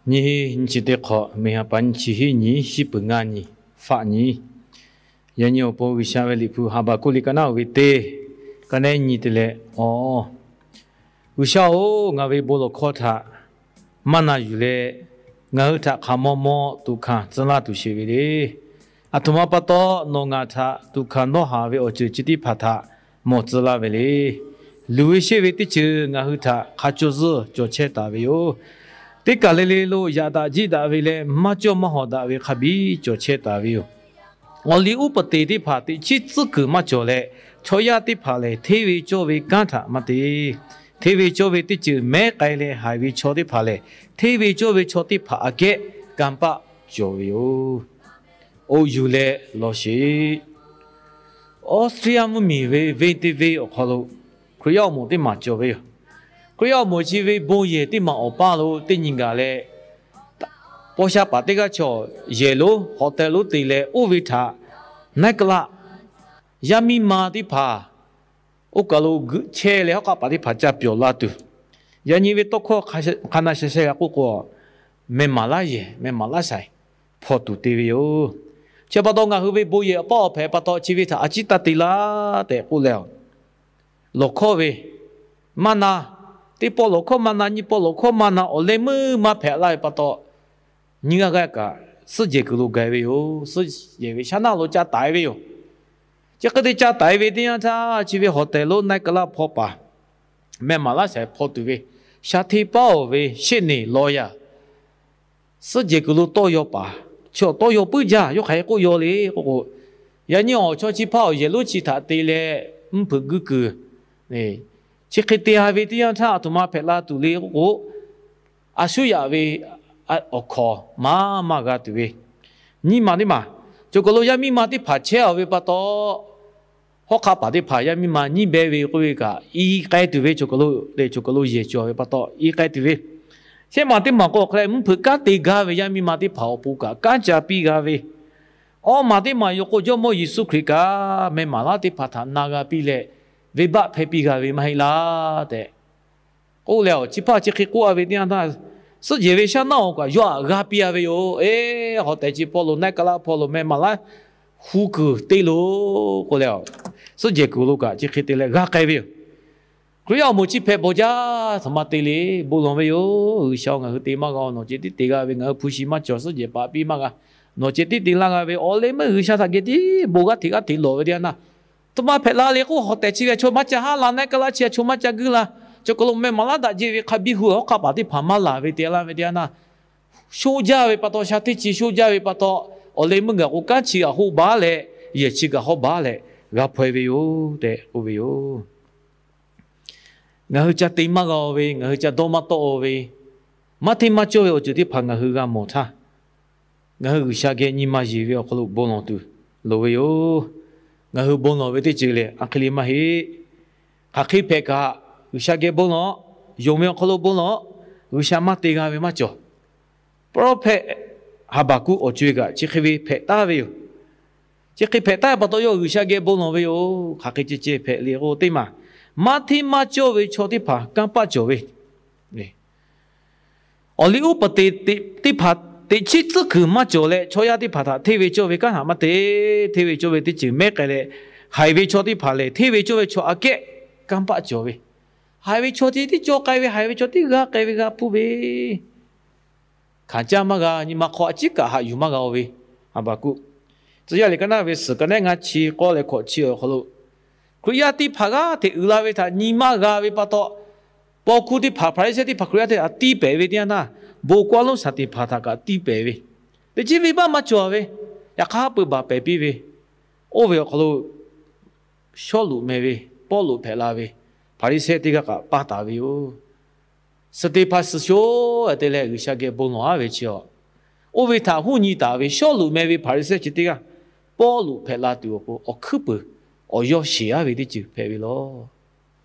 Nyiˇ hiˉ nyiˇ chi teˇ hk'awꞈ, miˬ haˍ paˍ nyiˇ chi hiˉ nyi, shiˉ puiˍ ngaˇ nyi, faˆ nyi. Yaꞈ nyi awˬ pon G'uiˬsha ve liꞈ hpu Haˍbaˍkuˆ liꞈ ka naˉ oˬ ve teˇ, ka nehˉ nyi te leh, Awˬ, G'uiˬsha-oˬ, ngaˬ ve bon lawˬ hkawˇ htaꞈ maˇ na yuˬ leh, ngaˬ hui htaꞈ hk'aˬ maw maw tuꞈ hkanˍ tcuh laˇ tuˬ sheˍ ve le. Aˬ htoꞈ ma pa taw nawˬ ngaˬ htaꞈ tuꞈ hkanˍ dawˇ haˍ ve awˬ ceuˬ chi teˇ hpaˍ htaꞈ mawˬ tcuh laˇ ve le. Luˬ ve sheˆ ve teˇ ceuˬ ngaˬ hui htaꞈ hk'a caw zuhˇ cawˬ chehˇ taˍ ve yoˬ. Teˇ kaˬ le le lo yaꞈ daꞈ jiˆ daꞈ ve leh maˇ cawˇ maˇ hawˍ daꞈ ve hk'a biˇ cawˬ chehˇ taˍ ve yoˬ. Awˬ liˇ uˉ peunˍ te teˇ hpaˍ teꞈ chiˉ tcuhˉ kuiˬ maˇ cawˬ leh, chaw yaˇ teˇ hpaˍ lehˬ hteˇ ve cawˇ ve kanˉ htaꞈ maˇ te. Hteˇ ve cawˇ ve teˇ ceuˬ mehˉ k'ai leh haiˬ ve chaw teˇ hpaˍ lehˬ, hteˇ ve cawˇ ve chaw teˇ hpaˍ aꞈ kehˉ kanˇ paˆ cawˬ ve yoˬ. Oˇ yuˬ leh lawˬ sheˍ. Australia mvuhˇmiˬ ve venˇ teˇ venˇ awˬ hk'aw lo Hkriꞈ yaˇ awˬ moˍ teˇ maˬ cawˬ ve yoˬ. Hkriꞈ yaˇ awˬ moˍ chi ve bon yehˬ teˇ maˬ awˬ paˇ lo teˇ nyi gaˬ leh, paw sha paˍ teˇ g'aˇ chaw yehˬ lonˉ hotel lonˉ te leh oˇ ve htaꞈ night club, yaˇ miˇ ma teˇ hpaˍ oˇ kaˬ lo geuꞈ chehˇ leh hawˉ hk'aˆ paˍ teˇ hpaˍ ca pyawˬ la tuˬ, yaꞈ nyi ve tawˇ hkawˇ hk'a na sheh sheh g'a k'oˆ k'o, meh maˍ laˇ yehˬ, meh maˍ laˇ shaiˍ hpaw tuˬ te ve yoˬ. Chi pa taw ngaˬ hui ve bon yehˬ awˬ paˇ awˬ hpehꞈ pa taw chi ve htaꞈ a ciˉ taˇ te laˇ tehꞈ k'oˆ leh, lawˬ hkawˇ ve maˇ na, teˇ pawˆ lawˬ hkawˇ maˇ na, nyiˇ pawˆ lawˬ hkawˇ maˇ na, awˬ leh meuˇ maˇ hpehꞈ laˇ ve pa taw, nyiˇ g'aˇ g'aˇ kaꞈ suhˉ jehˬ kuiˬ lo gaˬ ve yoˬ. Suhˉ jehˬ ve shaˉ naˆ lo ca taiˍ ve yoˬ. Chi hk'e te ca taiˍ ve teˇ yanˇ htaˇ, chi ve hotel lonˉ night club hpaw paˍ, meh maˍ laˇ shaiˍ hpaw tuˬ ve, sha hteˇ paˉ oˬ ve sheˆ neˍ lawˬ yaꞈ suhˉ jehˬ kuiˬ lo tawˇ yaw paˍ, chaw tawˇ yaw puiˉ jaˇ, yawˇ hk'aˬ hk'e k'oˆ yaw le k'oˆ k'o, yaꞈ nyi awˬ chaw chi hpaˇ awˬ yehˬ lonˉ chi htaꞈ te leh mvuhˇ hpeuꞈ guiˇ kuiˬ, chi hk'e te ha ve teˇ yanˇ htaˇ aˬ htoꞈ ma hpehꞈ la tuˬ le k'oˆ k'o, a shuˉ yaꞈ ve awˬ hkawnˍ maˇ maˇ g'a tuˬ ve, nyiˇ ma teˇ maˬ, cawˬ kaˬ lo yaˇ miˇ ma teˇ hpaˍ chehˇ a ve pa taw, hawˉ hk'aˆ paˍ teˇ hpaˍ yaˇ miˇ ma nyiˇ beh ve k'oˆ ve kaꞈ i k'ai tuˬ ve, cawˬ kaˬ lo leh cawˬ kaˬ lo yehˬ cawˬ ve pa taw i k'ai tuˬ ve, shehˆ maˬ teˇ maˬ k'o hk'e leh mvuhˇ hpeuꞈ kanˉ te gaˇ ve yaˇ miˇ ma teˇ hpaˍ awˬ pon kaꞈ kanˉ ca piˇ g'a ve, awˇ maˬ teˇ maˬ yoˬ k'o Jawˇmawˇ Yeˍsuˆ Hkriꞈ kaꞈ meh maˍ laˇ teˇ hpaˍ htaꞈ na g'a piˇ leh, venˇbaˆ hpehˇ piˇ g'a ve maˇ heˆ laˇ tehꞈ k'oˆ leh, chi hpaˇ chi hk'e k'oˆ a ve teˇ yanˇ htaˇ, suhˉ jehˬ ve shaˉ naˆ awˬ kaꞈ yawˇ aꞈ g'a piˇ a ve yoˬ. Eˬ, hotel chi hpaw lo night club hpaw lo meh maˍ laˇ hu kuiˬ te loˬ k'oˆ leh, suhˉ jehˬ kuiˬ lo kaꞈ chi hk'e te leh g'a k'ai ve yoˬ. Hkriꞈ yaˇ awˬ moˍ chi hpehꞈ bawˬ jaˇ, htoꞈ ma te le, bon lawˬ ve yoˬ. G'uiˬsha-oˬ, ngaˬ hui te maˇ g'a, nawˬ ceh tiˉ te g'a ve, ngaˬ hui hpu shi maˇ cawˬ, suhˉ jehˬ paˍ piˇ maˇ g'a, nawˬ ceh tiˉ te laˇ g'a ve, awˬ leh meuˇ G'uiˬsha htaꞈ geh tiˉ bon g'aˇ hteꞈ g'aˇ hteꞈ lawˬ ve teˇ yanˇ htaˇ, htoꞈ ma hpehꞈ la le k'o, hotel chi ve chaw maˇ ca haˉ la, night club chi a chaw maˇ ca guiˇ la, cawˬ kaˬ lo meh maˍ laˇ daꞈ jeˇ ve hk'a biˇ hu ve hawˉ hk'aˆ paˍ teˇ hpaˍ maˇ laˬ ve te laˇ ve teˇ yanˇ htaˇ, shoˉ jaˇ ve pa taw, sha hteˇ chi shoˉ jaˇ ve pa taw, awˬ leh meuˇ gaˬ k'o kanˉ chi g'aꞈ hoˆ baˉ leh, yehˬ chi g'aꞈ hawˉ baˉ leh g'a hpaw e ve yoˬ tehꞈ k'oˆ ve yoˬ. Ngaˬ hui ca te maˇ g'a ve, ngaˬ hui ca dawˇ maˇ tawˆ ve, maˇ hteˇ maˇ cawˇ ve awˬ ceuˬ teˇ hpaˍ ngaˬ hui g'a mawˬ htaˇ, ngaˬ hui G'uiˬsha geh nyi ma yeˬ ve awˬ hk'aw lo bon lawˬ tuˬ loˍ ve yoˬ. Ngaˬ hui bon lawˬ ve teˇ ceuˬ lehˬ, a hk'e le maˇ heˆ. Hk'aˬ hk'e hpehꞈ kaꞈ, G'uiˬsha geh bon lawˬ, yonˍ ve awˬ hk'aw lo bon lawˬ, G'uiˬsha maˇ te g'a ve maˇ cawˬ. Prophet Haˍbaˍkuˆ awˬ co e kaꞈ chi hk'e ve hpehꞈ taˍ ve yoˬ. Chi hk'e hpehꞈ taˍ ve pa taw, yawˇ G'uiˬsha geh bon lawˬ ve yoˬ. Hk'aˬ hk'e ceh ceh hpehꞈ le k'o teˇ maˬ, maˇ hteˇ maˇ cawˇ ve chaw teˇ hpaˍ kanˇ paˆ cawˬ ve, awˬ liˇ uˉ peunˍ te teˇ hpaˍ teꞈ chiˉ tcuhˉ kuiˬ maˇ cawˬ leh, chaw yaˇ teˇ hpaˍ htaꞈ hteˇ ve cawˇ ve kanˉ htaꞈ maˇ te. Hteˇ ve cawˇ ve teˇ ceuˬ mehˉ k'ai leh, haiˬ ve chaw teˇ hpaˍ lehˬ, hteˇ ve cawˇ ve chaw aꞈ kehˉ kanˇ paˆ cawˬ ve, haiˬ ve chaw ceh tiˉ cawˇ k'ai ve, haiˬ ve chaw tiˉ g'a k'ai ve g'a hpuˇ ve, hkanˍ caˇ maˇ g'a, nyi ma hk'aw a ciˉ kaꞈ haꞈ yuˬ maˇ g'a ve, Haˍbaˍkuˆ tcuh yaˇ liꞈ ka naˉ ve suhˍ ka nehˉ ngaˇ chi k'awˇ leh hkawꞈ chi awˬ hk'aw lo, Hkriꞈ yaˇ teˇ hpaˍ g'aˇ hteꞈ uiˍ la ve htaꞈ nyi maˇ g'a ve pa taw, paw hkuˇ teˇ hpaˍ, Hpaˍriˍsehˇ teˇ hpaˍ Hkriꞈ yaˇ hteˇ htaꞈ tiˇ pehˍ ve teˇ yanˇ htaˇ, bon kawˇ lonˉ shaˍ teˇ hpaˍ htaꞈ kaꞈ tiˇ pehˍ ve, teꞈ chiˉ venˇbaˆ maˇ cawˬ ve, yaꞈ hk'aˇ peu baˬ pehˍ piˇ ve, oˇ ve awˬ hk'aw lo Sawˉluꞈ meh ve Pawˇluꞈ hpehꞈ la ve, Hpaˍriˍsehˇ teˇ g'aˇ kaꞈ paˇ taˍ ve yoˬ. Suhˍ teˇ hpaˍ suhˍ sho te leh G'uiˬsha geh bon lawˬ aˉ ve chi a, oˇ ve htaꞈ huˉ nyi taˍ ve Sawˉluꞈ meh ve Hpaˍriˍsehˇ chi teˇ g'aˇ Pawˇluꞈ hpehꞈ la tuˬ awˬ pon awˬ hkuiˉ puiˍ awˬ yawˇ sheˍ aˉ ve teˇ ceuˬ hpehꞈ ve law.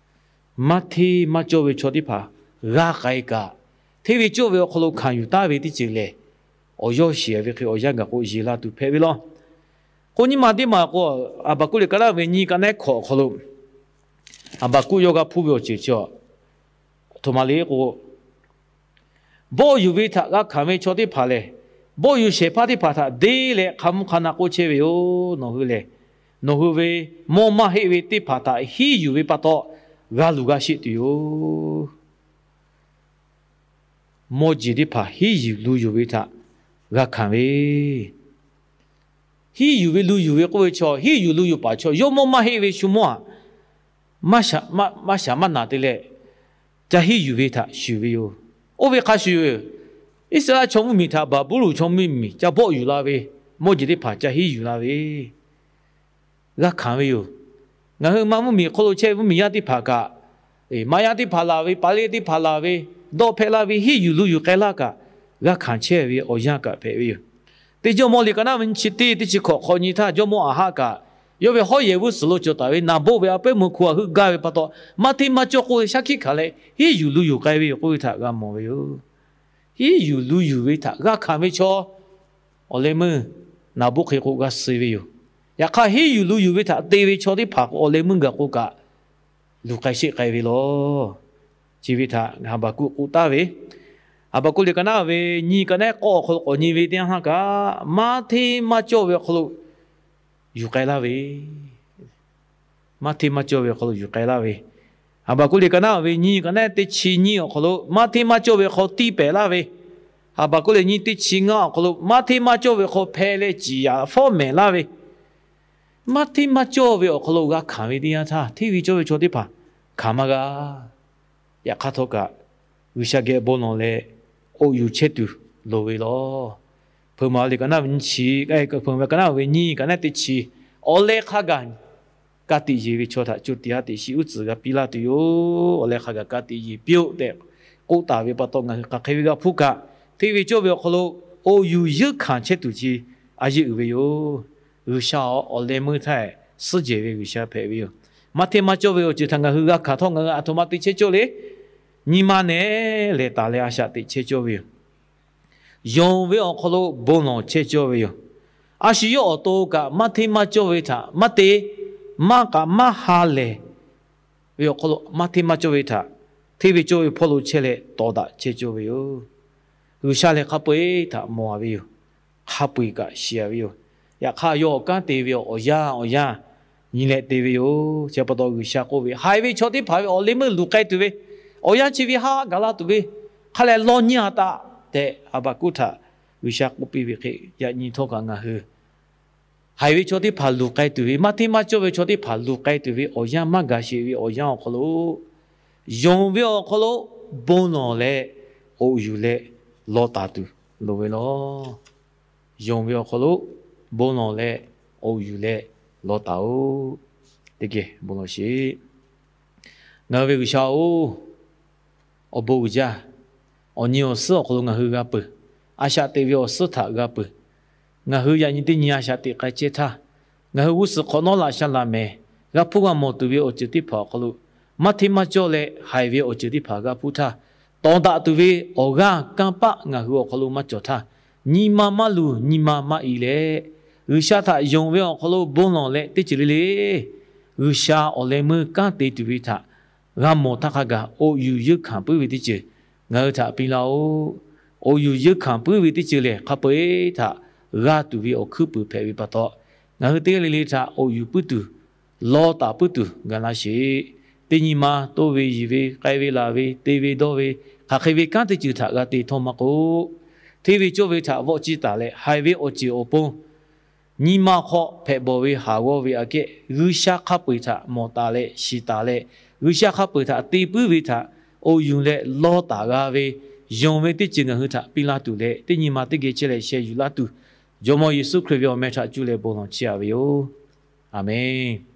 Maˇ hteˇ maˇ cawˇ ve chaw teˇ hpaˍ g'a k'ai kaꞈ, hteˇ ve cawˇ ve awˬ hk'aw lo hkanˍ yuˬ taˍ ve teˇ ceuˬ lehˬ, awˬ yawˇ sheˍ ve hk'e awˬ yanˇ gaˬ k'o yeˬ la tuˬ hpehꞈ ve law. K'o nyi ma teˇ maˬ k'o, Haˍbaˍkuˆ liꞈ ka naˉ ve nyi ka nehˉ hkawꞈ awˬ hk'aw lo, Haˍbaˍkuˆ yawˇ g'a hpuˇ ve awˬ ceuˬ chi a, htoꞈ ma le k'o, Bawˆ yuˬ ve htaꞈ g'a hkanˍ ve chaw teˇ hpaˍ lehˬ, bawˆ yuˬ shehˍ hpaˇ teˇ hpaˍ htaꞈ deˇ leh hk'a mvuhˇ hk'a na k'oˆ chehˇ ve yoˬ. Nawˬ hui lehˬ, nawˬ hui ve mawˇ maˇ heˆ ve teˇ hpaˍ htaꞈ hiˉ yuˬ ve pa taw g'a luˬ g'a sheˆ tuˬ yoˬ. Mawˇ jeˬ teˇ hpaˍ hiˉ yuˬ lu yuˬ ve htaꞈ g'a hkanˍ ve, hiˉ yuˬ ve lu yuˬ ve k'oˆ ve chaw, hiˉ yuˬ lu yuˬ paˍ chaw yawˇ mawˇ maˇ heˆ ve shu mawˇ aꞈ, maˇ shaˍ maˇ naꞈ te leh, ca hiˉ yuˬ ve htaꞈ shuˍ ve yoˬ. Oˇ ve hk'a shuˍ, Iˉsaˍreˍlaˆ chaw mvuhˇmiˬ htaꞈ Baˍbuˍlonˍ chaw mvuhˇmiˬ ca bawˆ yuˬ la ve, mawˇ jeˬ teˇ hpaˍ ca hiˉ yuˬ la ve, g'a hkanˍ ve yoˬ. Ngaˬ hui ma mvuhˇmiˬ hk'oˆ lo chehˇ ve mvuhˇmiˬ yaˇ teˇ hpaˍ kaꞈ, maꞈ yaˇ teˇ hpaˍ laˬ ve, paˍ le teˇ hpaˍ laˬ ve, dawˇ hpehꞈ laˇ ve, hiˉ yuˬ lu yuˬ k'ai laˇ kaꞈ, g'a hkanˍ chehˇ ve awˬ yanˇ kaꞈ hpehꞈ ve yoˬ. Teˇ Jawˇmawˇ liꞈ ka naˉ ve nyiˇ chi teˇ teˇ chi hkawꞈ hk'awꞈ nyi htaˇ, jawˇmawˇ Aˍhaˆ kaꞈ yawˇ ve hawˉ yehˬ g'uˇ suhˍ lo cawˬ taˍ ve Naˍboˆ ve a pehˉ meuˇ hk'u htaꞈ heuˆ gaˇ ve pa taw, maˇ hteˇ maˇ cawˇ k'oˆ ve shaˉ hkiˆ hkanˍ leh, hiˉ yuˬ lu yuˬ k'ai ve yoˬ k'oˆ ve htaꞈ g'a mawˬ ve yoˬ. Hiˉ yuˬ lu yuˬ ve htaꞈ g'a hkanˍ ve chaw, awˬ leh meuˇ Naˍboˆ hk'e k'o g'a suh ve yoˬ. Yaꞈ hk'aˇ, hiˉ yuˬ lu yuˬ ve htaꞈ te ve chaw teˇ hpaˍ k'o, awˬ leh meuˇ gaˬ k'o kaꞈ, luˬ k'ai sheˆ k'ai ve laˬ. Chi ve htaꞈ Haˍbaˍkuˆ k'oˆ taˍ ve, Haˍbaˍkuˆ liꞈ ka naˉ ve nyiˇ ka naˉ k'awˇ awˬ hk'aw lo k'awꞈ nyi ve teˇ yanˇ htaˇ kaꞈ, maˇ hteˇ maˇ cawˇ ve awˬ hk'aw lo yuˬ k'ai laˇ ve, maˇ hteˇ maˇ cawˇ ve awˬ hk'aw lo yuˬ k'ai laˇ ve, Haˍbaˍkuˆ liꞈ ka naˉ ve nyiˇ ka naˉ teˇ chi nyiˇ awˬ hk'aw lo maˇ hteˇ maˇ cawˇ ve hk'aw tiˇ pehˍ laˇ ve, Haˍbaˍkuˆ liꞈ nyiˇ teˇ chi ngaˇ awˬ hk'aw lo maˇ hteˇ maˇ cawˇ ve hk'aw hpeh leh ciˍ yaꞈ fawˉ mehˍ laˇ ve, maˇ hteˇ maˇ cawˇ ve awˬ hk'aw lo g'a hkanˍ ve teˇ yanˇ htaˇ, hteˇ ve cawˇ ve chaw teˇ hpaˍ hkanˍ maˇ g'a. Yaꞈ hk'aˇ htawˇ kaꞈ, G'uiˬsha geh bon lawˬ leh, awˬ yuˬ chehˇ tuˬ loˍ ve laˬ. Hpeuꞈ maˍ liꞈ ka naˉ ve nyiˇ chi, hpeuꞈ maˍ ka naˉ ve nyiˇ ka naˉ teˇ chi, awˬ leh hk'a gaˬ ka tiꞈ yeˬ ve chaw htaꞈ co tiꞈ ha teꞈ shiˍ uˉ tcuhˍ g'a piˇ laˇ tuˬ yoˬ. Awˬ leh hk'a gaˬ ka tiꞈ yeˬ piˇ-oˆ tehꞈ k'oˆ taˍ ve pa taw, ngaˬ hui hk'aˬ hk'e ve g'a hpuˇ kaꞈ, hteˇ ve cawˇ ve awˬ hk'aw lo awˬ yuˬ yeunˇ hkanˍ chehˇ tuˬ chi a yeˇ uiˍ ve yoˬ. G'uiˬsha awˬ leh meuˇ htaˇ suhˉ jehˬ ve G'uiˬsha hpehꞈ ve yoˬ. Maˇ hteˇ maˇ cawˇ ve awˬ ceuˬ htaꞈ ngaˬ hui g'a hkanˍ htawˇ, ngaˬ hui aˬ htoꞈ ma te chehˇ cawˇ le. Nyi ma nehˬ lehˬ taˍ leh a shaꞈ teꞈ chehˇ cawˇ ve yoˬ. Yonˍ ve awˬ hk'aw lo bon lawˬ chehˇ cawˇ ve yoˬ. A shu yawˇ awˬ to kaꞈ maˇ hteˇ maˇ cawˇ ve htaꞈ maˇ te, maˇ kaꞈ maˇ ha lehˬ ve awˬ hk'aw lo maˇ hteˇ maˇ cawˇ ve htaꞈ hteˇ ve cawˇ ve hpawˇ lo chehˇ leh tawˍ daꞈ chehˇ cawˇ ve yoˬ. G'uiˬsha lehˬ hk'a peu-eˬ htaꞈ mawˬ-a ve yoˬ. Hk'a peu-eˬ kaꞈ shiˍ-a ve yoˬ. Yaꞈ hk'aˇ, yawˇ awˬ kanˉ te ve awˬ yanˇ awˬ yanˇ nyi leh te ve yoˬ. Chi pa taw G'uiˬsha k'oˆ ve, haiˬ ve chaw teˇ hpaˍ ve awˬ leh meuˇ luˬ k'ai tuˬ ve, awˬ yanˇ chi ve haˆ gaˬ la tuˬ ve, hk'a lehˬ law nyi-a taꞈ tehꞈ Haˍbaˍkuˆ htaꞈ G'uiˬsha k'oˆ piˇ ve hk'e, yaꞈ nyi htawˇ kaꞈ ngaˬ hui haiˬ ve chaw teˇ hpaˍ luˬ k'ai tuˬ ve, maˇ hteˇ maˇ cawˇ ve chaw teˇ hpaˍ luˬ k'ai tuˬ ve awˬ yanˇ maˇ gaˬ sheˍ ve awˬ yanˇ awˬ hk'aw lo, yonˍ ve awˬ hk'aw lo bon lawˬ leh, awˬ yuˬ leh law taˍ tuˬ loˍ ve laˬ. Yonˍ ve awˬ hk'aw lo bon lawˬ leh, awˬ yuˬ leh law taˍ-oꞈ. Teˇ geh bon lawˬ sheˍ. Ngaˬ hui ve G'uiˬsha-oˬ, awˬ bon uiˍ jaˇ. Awˬ nyi awˬ suhˉ awˬ hk'aw lo ngaˬ hui g'a peuˬ. A shaꞈ teꞈ ve awˬ suhˉ htaꞈ g'a peuˬ. Ngaˬ hui yaꞈ nyi teˇ nyi a shaꞈ teꞈ k'ai chehˇ htaˇ, ngaˬ hui g'uˇ suhˍ hk'awꞈ nawˉ laꞈ sha laꞈ mehˍ g'a hpuˇ g'a mawˬ tuˬ ve awˬ ceuˬ teˇ hpaˍ awˬ hk'aw lo, maˇ hteˇ maˇ cawˇ leh haiˬ ve awˬ ceuˬ teˇ hpaˍ g'a hpuˇ htaˇ, tawˍ daꞈ tuˬ ve awˬ g'aˇ kanˇ paˆ ngaˬ hui awˬ hk'aw lo maˇ cawˬ htaˇ, nyi ma maˇ luˬ, nyi ma maˇ i leh, G'uiˬsha htaꞈ yonˍ ve awˬ hk'aw lo bon lawˬ leh teˇ ceuˬ le le G'uiˬsha awˬ leh meuˇ kanˉ te tuˬ ve htaꞈ g'a mawˬ htaˇ hk'a gaˬ awˬ yuˬ yeunˇ hkanˍ puiˉ ve teˇ ceuˬ ngaˬ hui htaꞈ piˇ laˇ-oˆ. Awˬ yuˬ yeunˇ hkanˍ puiˉ ve teˇ ceuˬ lehˬ, hk'a peu-eˬ htaꞈ g'a tuˬ ve awˬ hkuiˉ puiˍ hpehꞈ ve pa taw, ngaˬ hui teˇ g'aˇ le le htaꞈ awˬ yuˬ puiˉ tuˬ, law taˍ puiˉ tuˬ ga laˇ sheˍ. Teˇ nyi ma toˇ ve, yiˬ ve, k'ai ve, laˬ ve, te ve, dawˇ ve, hk'aˬ hk'e ve kanˉ teˇ ceuˬ htaꞈ g'a te htawˇ maˇ k'oˆ, hteˇ ve cawˇ ve htaꞈ vawˆ ciˇ taˍ leh, haiˬ ve awˬ ceuˬ awˬ pon nyi ma hk'aw hpehꞈ bawˬ ve haˍ g'awˇ ve aꞈ kehˉ, G'uiˬsha hk'a peu-eˬ htaꞈ mawˬ taˍ leh shiˍ taˍ leh, G'uiˬsha hk'a peu-eˬ htaꞈ te puiˉ ve htaꞈ awˬ yuˬ leh law taˍ g'a ve, yonˍ ve teˇ ceuˬ ngaˬ hui htaꞈ piˇ laˇ tuˬ leh, teˇ nyi ma teˇ geh chehˇ leh sheh yuˬ laˇ tuˬ, Jawˇmawˇ Yeˍsuˆ Hkriꞈ ve awˬ meh htaꞈ cuˇ leh bon lawˬ chehˇ-a ve yoˬ. Aˍmenˍ.